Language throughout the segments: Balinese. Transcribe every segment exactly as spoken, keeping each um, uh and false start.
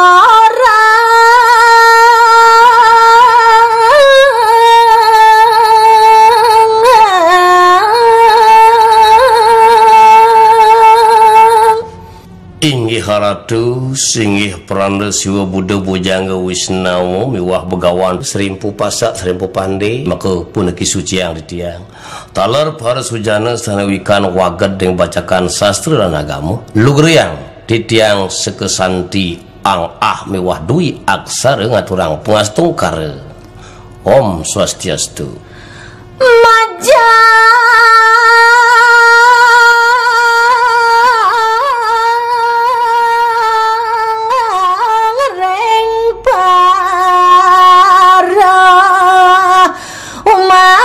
Orang Inggih Ratu, singgih Pranda Siwa Buddha Bojangga Wisnawa miwah Begawan Srimpu Pasak Srimpu Pande, maka puniki suciang titiang. Taler para sujana sane wikan waged ring bacakan sastra lan agama, lugrayang titiang seka santi ang ah miwah dwi aksara ngaturang pangastungkara. Om Swastiastu. Majang ring para umat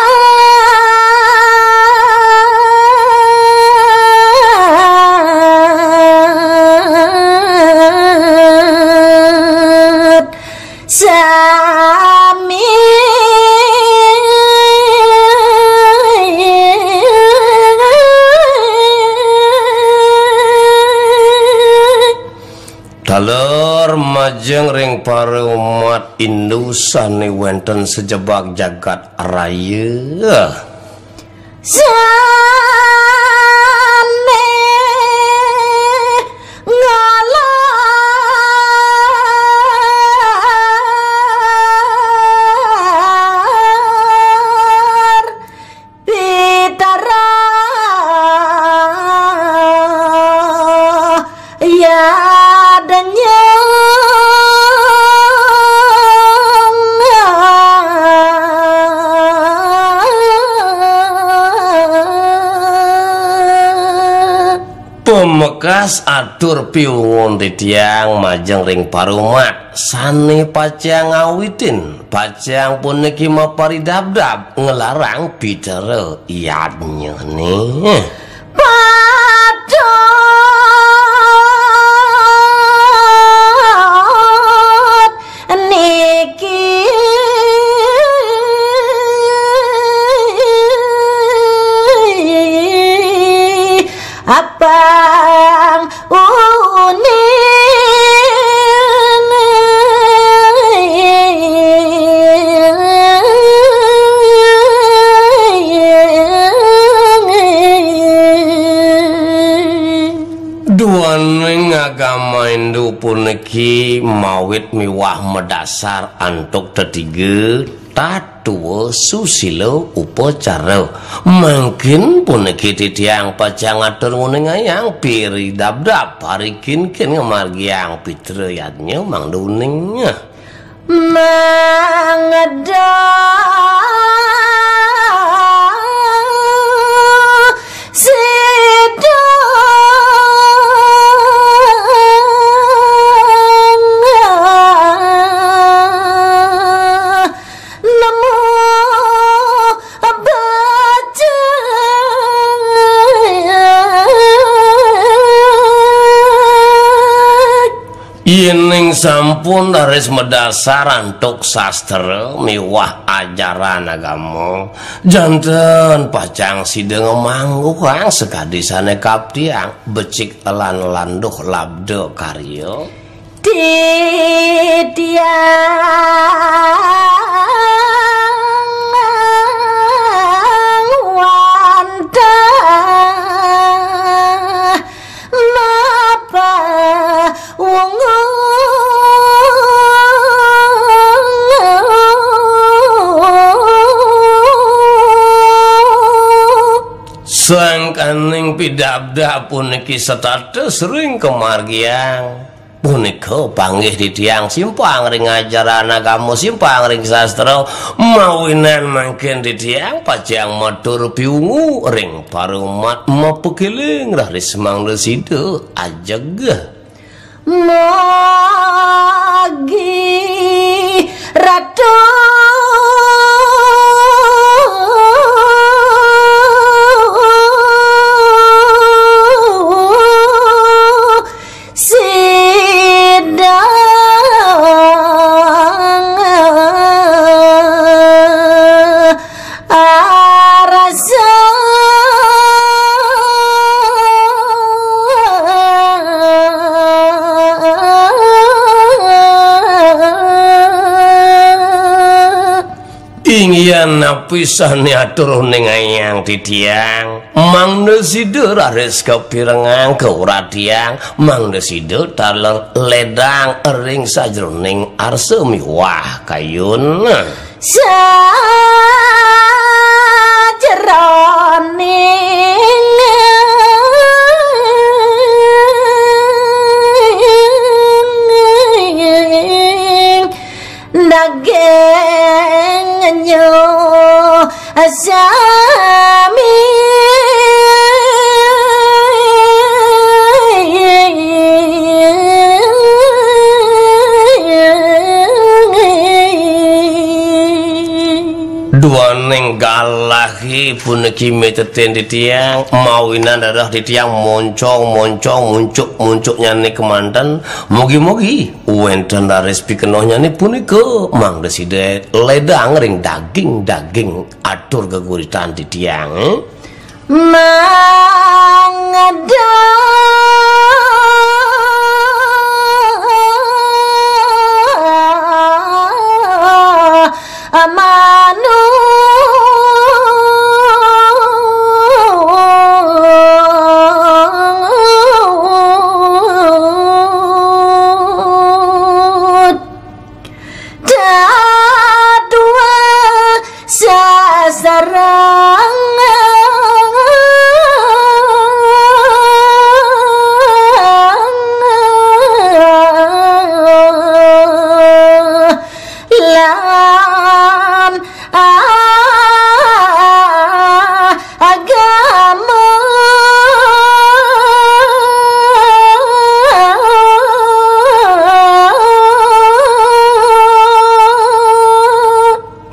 sami. Taler majeng ring para umat Hindu sane wenten sajebag jagat raya. Sane ngalar Pitara yadnya. Pamekas atur piwungun titiang majeng ring parumat sane pacang ngawitin, pacang puniki maparidabdab nglarang pitara yadnyane. Patut niki apang unin. Duaning agama Hindu puniki mawit miwah madasar antuk tetiga, tatua, susila, upacara. Mangkin puniki titiang pacang atur nguningayang piridabdab, parikinkin ngamargiang pitra yadnya mangda uning. Mangda sida nemu becik. Yening sampun raris madasar antuk sastra miwah ajaran agama, janten pacang sida ngamangguhang sakadi sane kaptiang, becik lan landuh labda karya. Titiang wantah mapawungu. Sangkaning pidabdab puniki setata sering kamargiang. Punika panggih titiang simpang ring ajaran agama, simpang ring sastra, mawinan mangkin titiang pacang matur piwungu ring parumat mapakeling raris mangda sida ajeg. Magi Ratu sidang arasa. Napi sané atur ning ayang titiang? Mangda sida raris kapirengang kauratiang, mangda sida taler ledang ring sajroning arsa miwah kayun. Sajroning daging nyuh sami. Duaning galahi puniki mitetin titiang, mawinan dadah titiang moncong-moncong, muncuk-muncuknyane kemanten. Mugi-mugi wenten raris pikenohnyané punika, mangda sida ledang ring daging-daging atur geguritan titiang. Mangda manut. Dadua sasarang lan agama.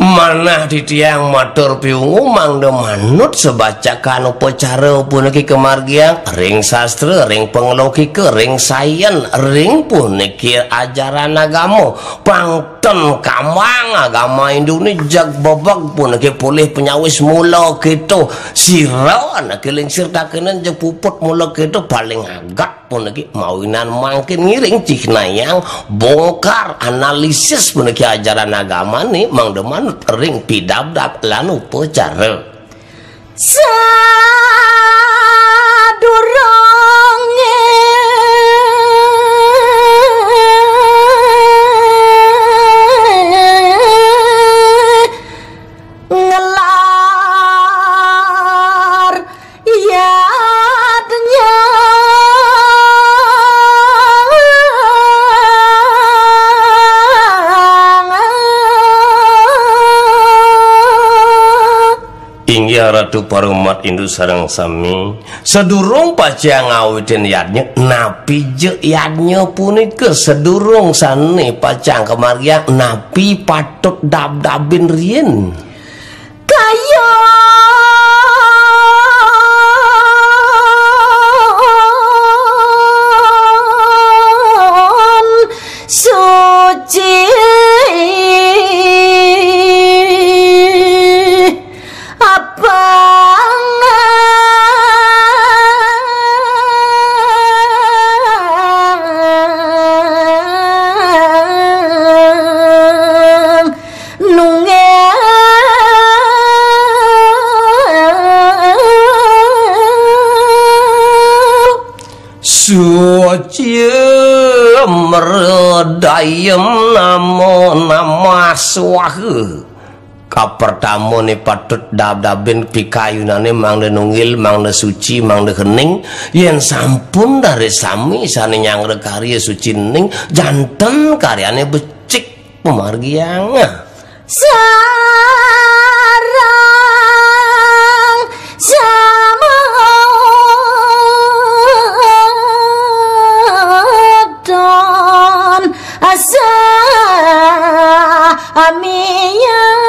Manah titiang matur piwungu mangda manut sabacakan upacara puniki kamargiang ring sastra, ring panglogika, ring sayen, ring puniki ajaran agama. Pang ten kambang agama Hinduné jeg bebeg puniki polih panyawis mula kéto. Sira anake lingsir takinan jeg puput mula kéto paling agat puniki mawinan mangkin ngiring cihnayang bongkar analisis puniki ajaran agamané mangda manut ring pidabdab lan upacara. Sadurungé ngelar yadnya. Inggih Ratu para umat Hindu sareng sami, sadurung pacang ngawitin yadnya, napi ja yadnya punika? Sadurung sané pacang kamargiang, napi patut dabdabin riin? Kayun suci. Apang nunggil suci merdayem namo namah swaha. Kapertama né patut dabdabin pikayunané mangda nunggil, mangda suci, mangda hening. Yén sampun dari sami sané nyanggra karya suci ning, janten karyané becik pamargiang. Sareng sameton asa amian.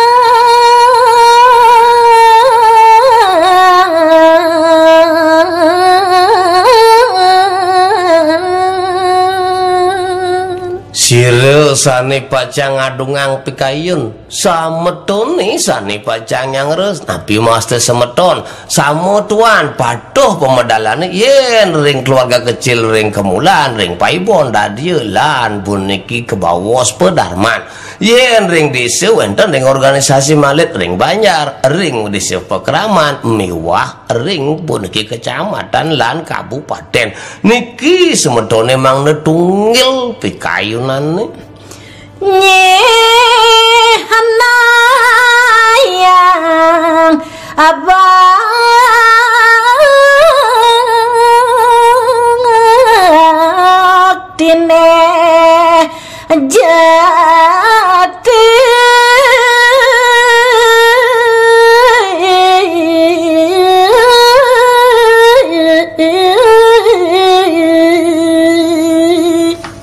Sira sane pacang ngadungang pikayun, sametoné sane pacang nyangres, napi mawasta semeton, sama tuan patuh pamedalané, yen ring keluarga kecil, ring kemulan, ring paibon, dadia lan puniki kabaos padarman. Yen ring desa wenten ring organisasi malit, ring banjar, ring desa pakraman miwah ring puniki kecamatan lan kabupaten. Niki semetoné mangda tunggil pikayunané. Nyih hanayang abang tiné jati.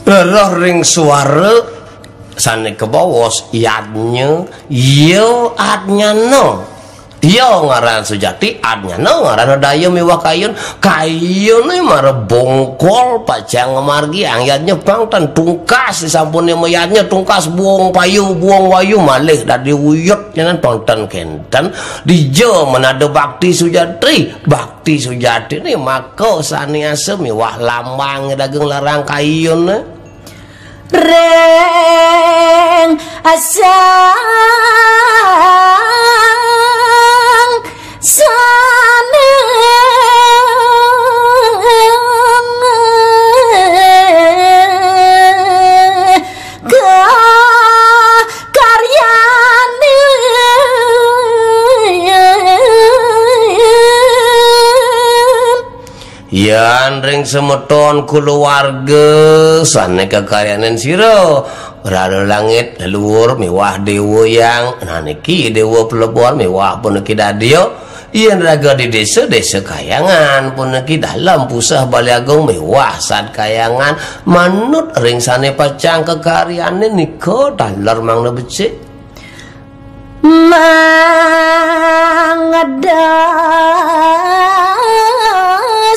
Roh ring suara sane kabaos, yadnya, ya adnyana. Ya ngaran sujati, adnyana ngaran daya miwah kayun. Kayune mara bongkol pacang ngamargiang yadnya, pang ten tungkas disampune mayadnya, tungkas buung payu, buung wayu malih dadi uyut nyanan, pang ten kenten. Dija men ada bakti sujati, bakti sujatine maka sane asa miwah lambang daging larang kayune. Ring asang sane kakaryanin. Yan ring semeton kulawarga sane kakaryanin sira, Rara Langit, leluhur miwah dewa yang, nah niki dewa plebon miwah puniki dadia, yen raga di desa, desa Kayangan puniki dalem puseh Bale Agung miwah Sad Kayangan, manut ring sane pacang kakaryanin nika taler mangda becik. Mangda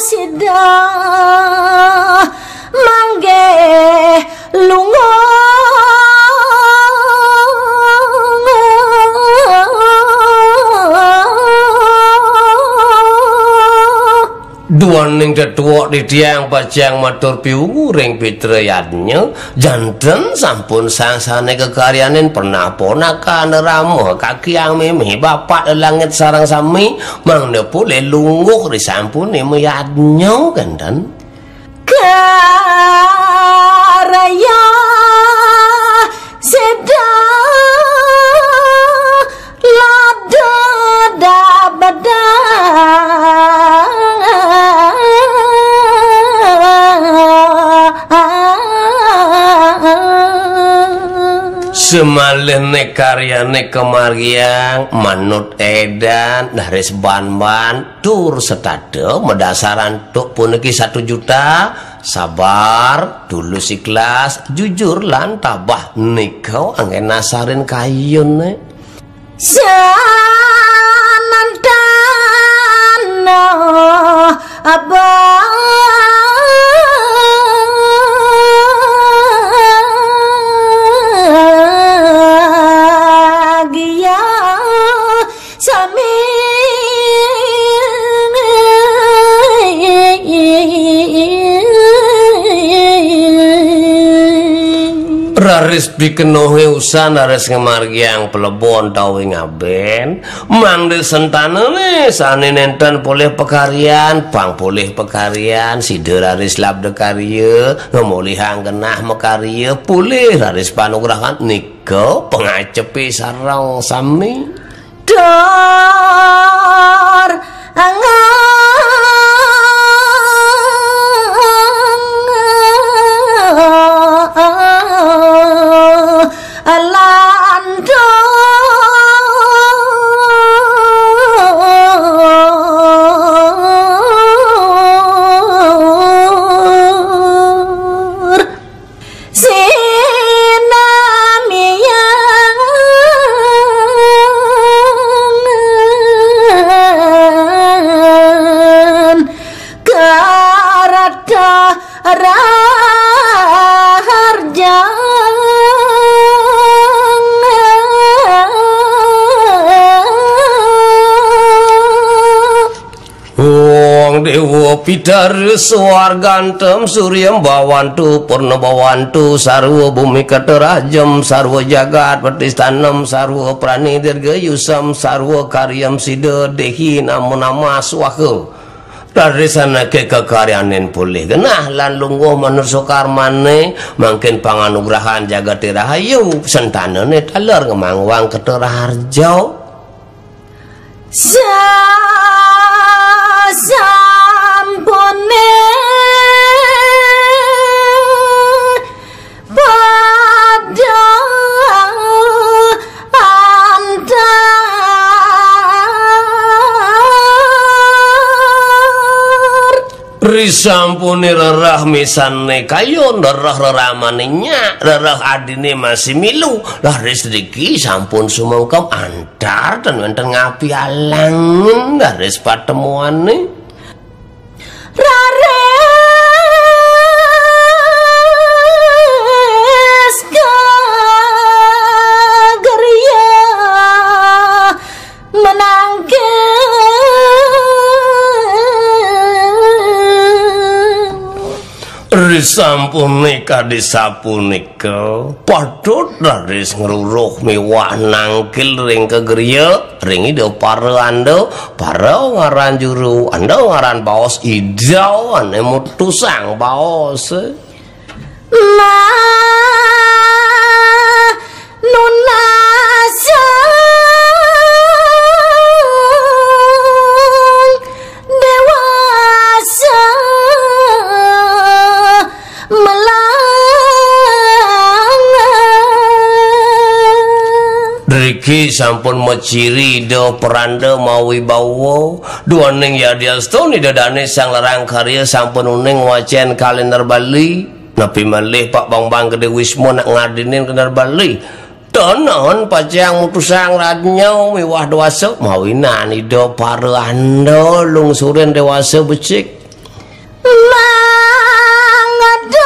sida manggih lungguh. Duaning tetuek titiang pacang matur piwungu ring pitra yadnya, janten sampun sang sane kakaryanin, pernah ponakan, rama, kakiang, mimih, bapak, langit sareng sami, mangda polih lungguh risampune mayadnya kenten. Karya sida lada dabedang. Semalihne karyane kamargiang manut edan, raris banban tur setata, madasar antuk puniki satu juta, sabar, tulus ikhlas, jujur lan tabah, nika anggen nasarin kayune. Samantana abang sami. Raris pikenohe usan, raris ngamargiang plebon tawing aben, mangda sentanane sane nenten polih pakaryan, pang polih pakaryan, sida raris labda karya, ngamolihang genah makarya, polih raris panugrahan nika pangacepe sareng sami. Tur angang lantur. Sinamian. Wa pitar suwargantem suryam bawantu purna bawantu sarwa bumi katerajem sarwa jagat petistanem sarwa prani dirga yusam sarwa karyam sida dehi namo nama swaha. Raris anake kakaryanin polih genah lan lungguh manusa karmane mangkin panganugrahan jagate rahayu sentanane taler ngemangwang keterarja. Sasampune pada antar. Risampune rerah misane kayun, rerah reramane nyak, rerah adine masih milu. Lah ris riki sampun sumengkem antar ten wenten ngapi alangen, lah ris patemuane. Raris ka gerya menangkil. Risampune kadi sapunika, patut raris ngruruh miwah nangkil ring ka gerya, ring ida para anda, para ngaran juru, anda ngaran baos ida, ane mutusang baos. Manunasang dewasa melang. Driki sampun maciri ida peranda mawibawa, duaning yadiastun ida dane sang larang karya sampun uning wacen kalender Bali. Napi malih Pak Bambang Gede Wisma nak ngadinin kalender Bali. Tenon pacang mutusang rajnya miwah dewasa mawinan ida para anda lungsurin dewasa becik. Mangda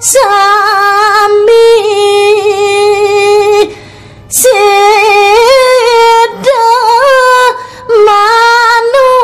sami sida manut.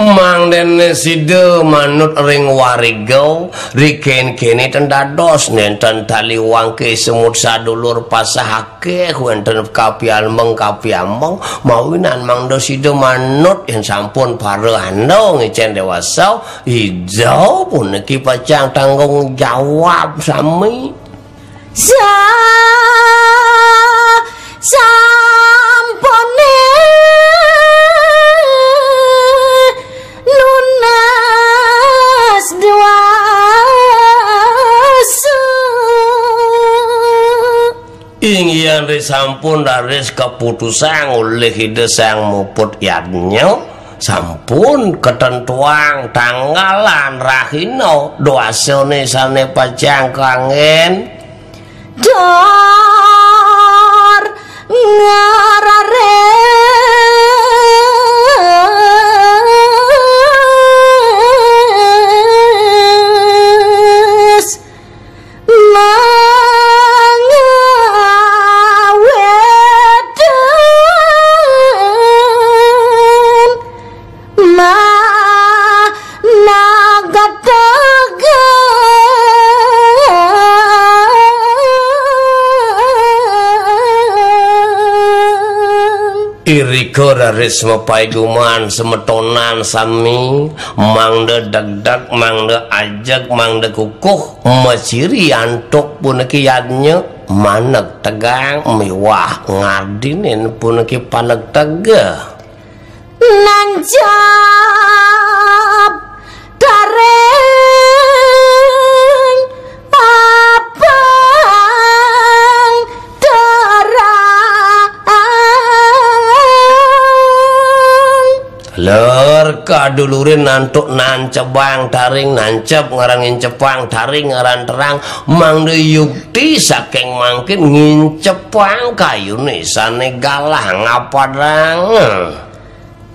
Mangdene sida manut ring wariga, riken kene ten dados nenten tali wangke semut sadulur pasah akeh wenten kapialmeng kapiambeng, mawinan mangda sida manut yen sampun para anda ngicen dewasa, ida puniki pacang tanggung jawab sami. Sa-, sampune nunas dewasa. Inggihan risampun raris kaputusang olih Ida Sang Muput Yadnya, sampun katentuang tanggalan rahina dwasane sane pacang kanggen. Dor ngarares mangawetan managatagan. Irika raris mapaiguman semetonan sami, mangda degdeg, mangda ajeg, mangda kukuh, maciri antuk puniki yadnya, maneg tegang miwah ngadinin puniki paneg tegeh. Nancep taring apang terang. Ler kadulurin nantuk nancebang taring, nancep ngaran ngincepang taring ngaran terang, mangda yukti saking mangkin ngincepang kayune sane galah ngapadang.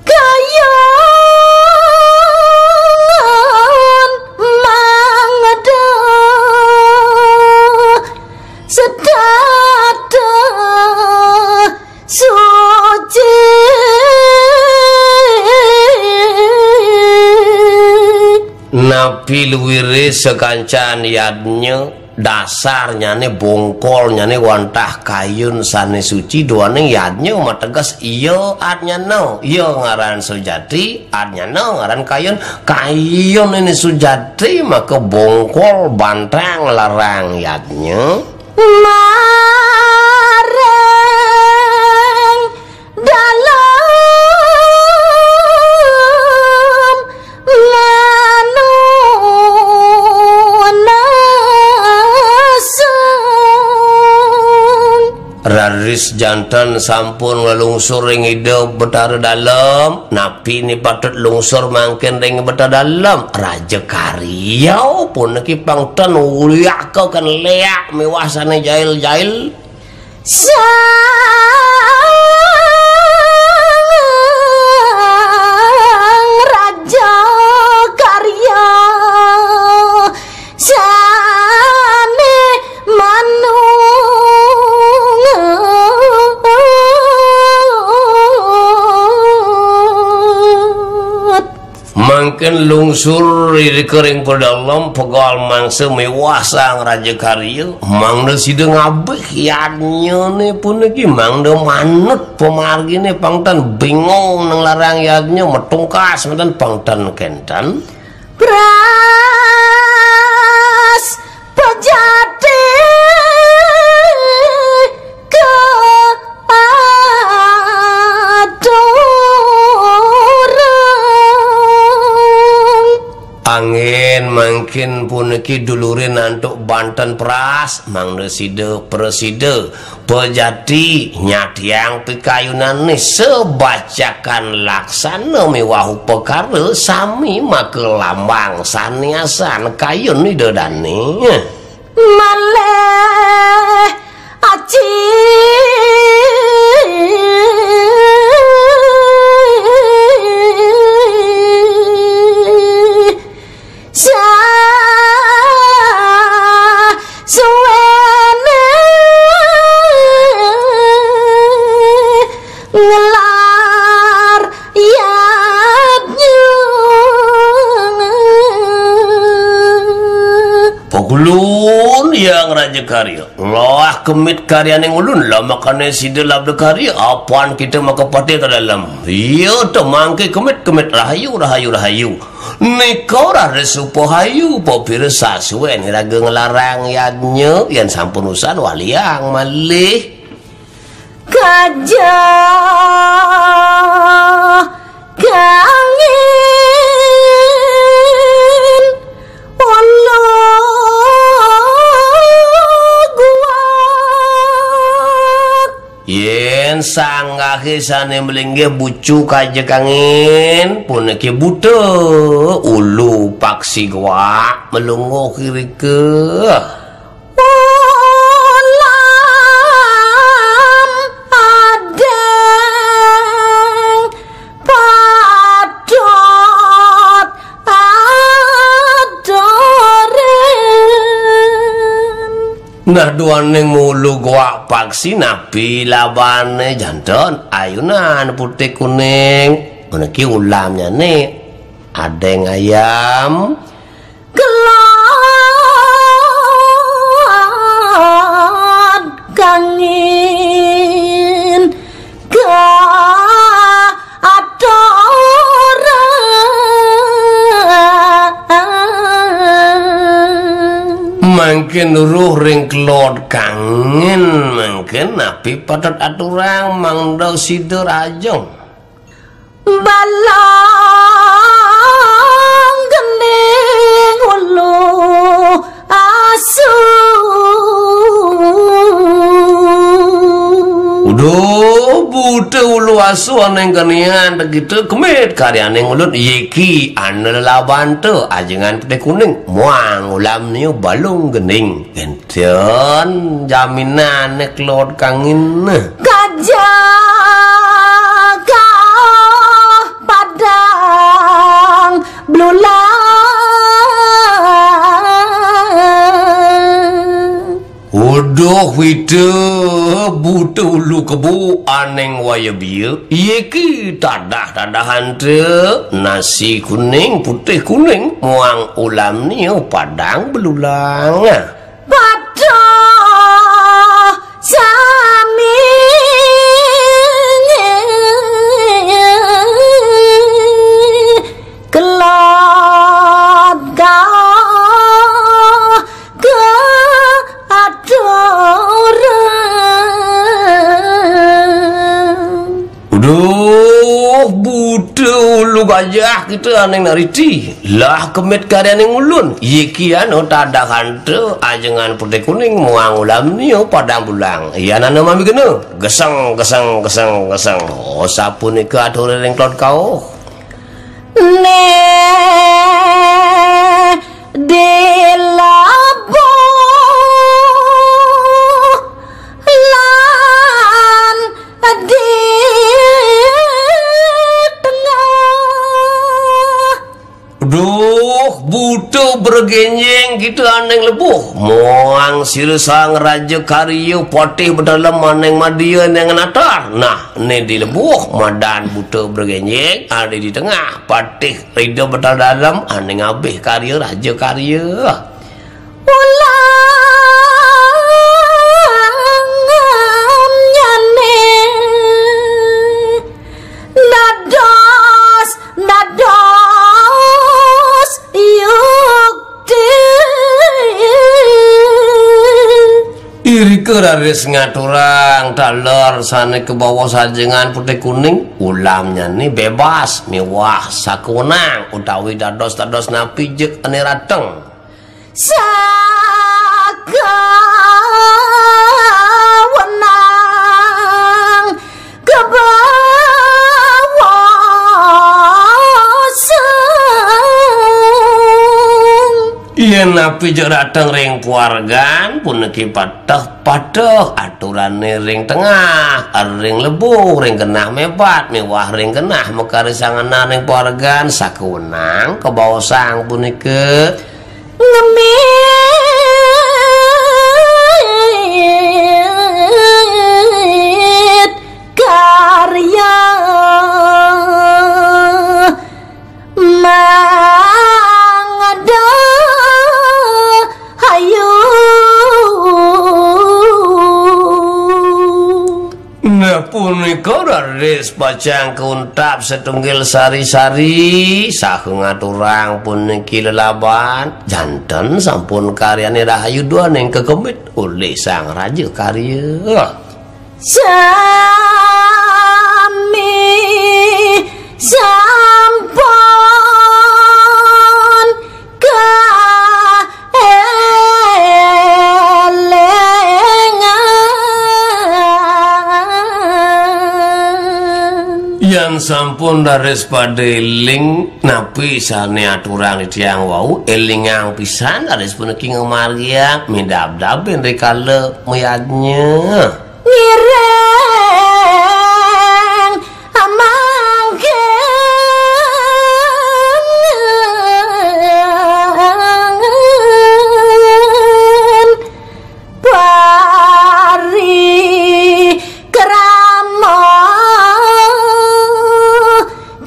Kayung Napi luire sakancan yadnya, dasarnyane bongkolnyane wantah kayun sane suci, duaning yadnya mateges iya adnyana, iya ngaran sujati, adnyana ngaran kayun, kayun ini sujati, maka bongkol bantang larang yadnya. Maring dalem manunasang. Raris janten sampun nglungsur ring Ida Betara Dalem, napi ni patut lungsur mangkin ring Betara Dalem? Raja Karya puniki pang ten uliaka kan leak miwah sane jail-jail. Sang Raja Karya sane manungut. Mangkin lungsur irika ring pedalem, pegal mangsa miwah Sang Raja Karya, mangda sida ngabih yadnyane puniki, mangda manut pamargine, pang ten bingung nang larang yadnya, matungkas menten pang ten kenten. Pras pejati ka aturang. Angin mangkin puniki dulurin antuk banten pras, mangda sida prasida pejati nyatiang pikayunane sabacakan laksana miwah upakara sami maka lambang saniasan kayun Ida dane. Malih aci sasuwene ngelar yadnya. Pakulun Hyang Raja Karya, loah kemit karyaning ulun, lamakane sida labda karya, apan kita makapatih ka dalem. Iya, temangke kemit-kemit rahayu, rahayu, rahayu. Nika raris upahayu, papira sasuwen iraga nglarang yadnya, yen sampun usan waliang malih. Kaja kangin ulu guak. Yen sanggahe sane malinggih bucu kaja kangin, puniki buta ulu paksi guak malungguh irika. Ulam adeng patut aturin. Nah, duaning ulu guak paksi napi labane janten? Ayunan putih kuning. Puniki ulamnyane adeng ayam. Kelod kangin ka aturan. Mangkin ruh ring kelod kangin, mangkin napi patut aturang mangda sida raja? Balang gending ulu asu. Uduh, buta ulu asu aning kenian, kita kemit karyaning ulun, yeki ana lelabanta, ajengan putih kuning, muang ulam niu balung gending. Ten jaminane kelod kangin. Kaja ka padang blulang. Uduh, Wita buta ulu kebo aning waya bia, iki tadah-tadahan te, nasi kuning, putih kuning, muang ulam nia padang belulang. Patuh sami kelot kau ke aturan. Uduh, buta ulu gajah kita aning nariti. Lah kemit karya ning ulun. Yiki anu tadah hanta ajengan putih kuning muang ulam nia padang bulang. Iya nana mami kena. Geseng, geseng, geseng, geseng. Oh, sapunika atur ring klot kau. Neh di labuh lan di tengah. Duh, buta bergenjeng kita aning lebuh. Muang sira sang raja karya patih bedalem aning madia neng natar. Nah, ne di lebuh madan buta bergenjeng, ada di tengah patih rida bedalem aning abih karya raja karya. Ulangam nyane dados, dados yukti. Irika raris ngaturang taler sane kabawa sajengan putih kuning, ulamnyane bebas miwah sakewenang utawi dados-dados napi jeg ane rateng. Sakawenang kabawa sang. Yen napi jeg rateng ring pawargan, puniki pateh-pateh aturane ring tengah, ring lebuh, ring genah mebat, miwah ring genah makarisanganan ring pawargan, sakawenang kabaosang punika. Ngemit karya mangda hayu. Nah, punika raris pacang kauntap satunggil sari-sari, saha ngaturang puniki lelaban, janten sampun karyane rahayu duaning kakemit olih sang raja karya. Sami sampun kaelingan. Yan sampun raris pada eling napi sane aturang titiang wau, elingang pisan raris puniki ngamargiang midabdabin rikala mayadnya. Ngiring mangkin parikrama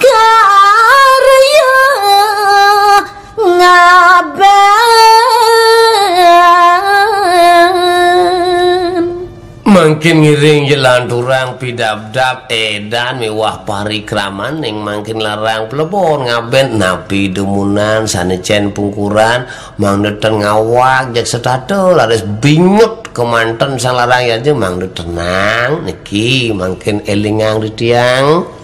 karya ngaben. Mangkin ngiring jelanturang pidabdab edan miwah parikramaning mangkin larang plebon ngaben napi dumunan sane cen pungkuran mangda ten ngawag jeg setata laris binyut kemanten sang larang yaja mangda tenang niki mangkin elingang titiang.